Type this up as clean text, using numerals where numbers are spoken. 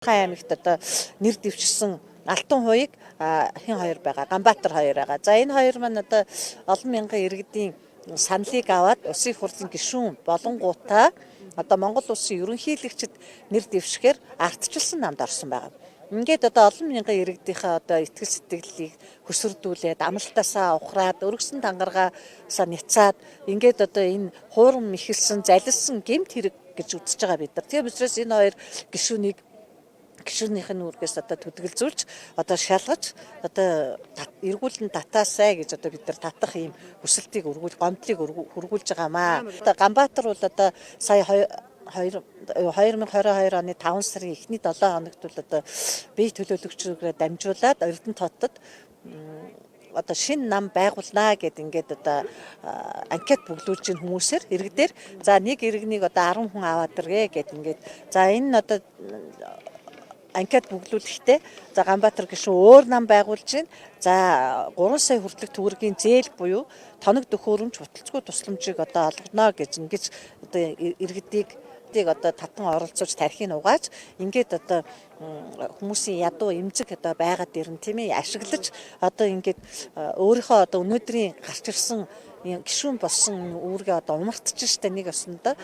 Аймагт одоо нэр дэвшсэн Алтан хуйг хэн хоёр байгаа? Ганбаатар хоёр байгаа. За, энэ хоёр маань одоо олон мянган иргэдийн саналыг аваад улсын хурлын гишүүн болонгуудаа одоо Монгол улсын ерөнхийлөгчд нэр дэвшихээр ардчилсан намд орсон байгаа. Ингээд одоо олон мянган иргэдийнхээ одоо итгэл сэтгэлийг хөсөрдүүлээд, амралтаасаа ухраад, өргөсөн тангаргаасаа няцаад, ингээд одоо энэ хуурам эхэлсэн, залилсан гэмт хэрэг гэж үзэж байгаа бид нар. Тийм учраас энэ хоёр гишүүнийг гишүүнийх нь үүргээс одоо төдгөлзүүлж, одоо шалгаж, одоо эргүүлэн татаасай гэж одоо бид нар татах ийм хүсэлтийг өргүүл, гомдлыг хүргүүлж байгаамаа. Одоо Ганбаатар бол одоо сая 2022 оны 5 сарын эхний 7 хоногт бол одоо бие төлөөлөгчөөрөө дамжуулаад Эрдэнэт хотод одоо шинэ нам байгуулнаа гэд ингээд одоо анкет бүглүүлж ин хүмүүсээр, иргэдээр. За, нэг иргэнийг одоо 10 хүн аваад иргэ гэд ингээд, за, энэ нь одоо анкет бүглүүлэхдээ, за, Ганбаатар гишүүн өөр нам байгуулж байна. За, 3 сая хүртэлх төгрөгийн зээл буюу тоног төхөөрөмж, хуталцгүй тусламжийг одоо олгоно гэж ингэж одоо иргэдийг одоо татан оролцуулж, тархийг угааж, ингээд одоо хүмүүсийн ядуу, эмзэг одоо байгаад ирнэ, тийм ээ, ашиглаж одоо ингээд өөрийнхөө одоо өнөөдрийн гарч ирсэн гишүүн болсон үүргээ одоо умартчих штэ нэг осондоо.